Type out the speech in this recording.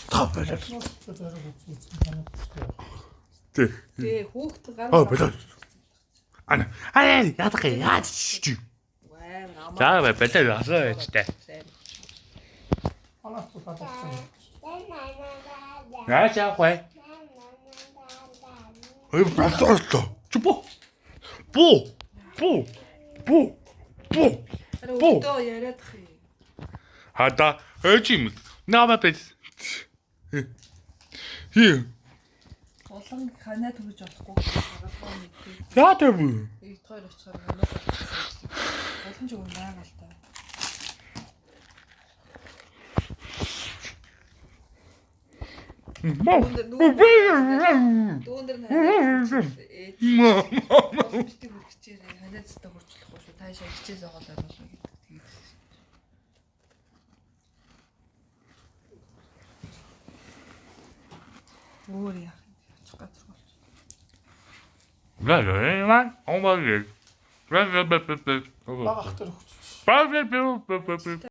Та болоо. Зориг үзсэн танаас. Тэ. Тэ хүүхэд гар. Аа болоо. Ана. Аа ядах яаж чи. За болоо асаа байж та. Манайх бол хадгалсан. Яаж яах вэ? Ой болоо. Чи бо. Бо. Бо. Бо. Бо. Бо. Өөдөө яриадах юм. Хада өөчим. Нама бэт. Хи. Улан ханаа төгөж болохгүй. Хагалгаа мэдээ. Яа тэв. Ирд хоёр очихоор ханаа болчихсон. Улан ч өгөн байгаа л та. Мо. Дүүн дээр нь ханаа. Ээж бити хүрчээрээ ханаа цэстэ хурж болохгүй шүү. Таашаа хичээл зоогоолоо болно гэдэг. Тэгээд. Өөр яах юм. Очих газар болчих. Ла ла ла. Омаа. Ла ла ла ла. Бага ах төр хөвч. Ба ба ба ба ба.